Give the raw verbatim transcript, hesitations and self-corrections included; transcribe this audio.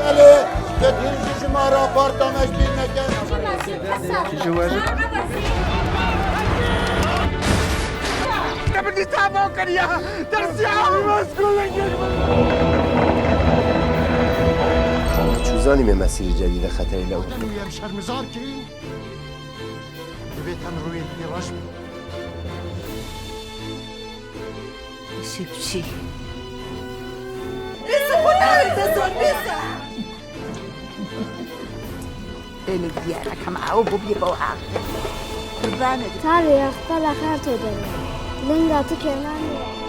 Belê, ketin ji ji me re apartame ji bîr nekin. Ji we re. Min dîsa vo kiriya. Tersiya. Çû zanî me mesîrê cedîde xeterî lew. Em şermizar kirin. Divê em rûyên pê reş bin. Şipşî. Êlê diyarek hem ew bû bî bo aqil. Qurbanê. Tarî, qala xer to derê. Linga tu kênan ye.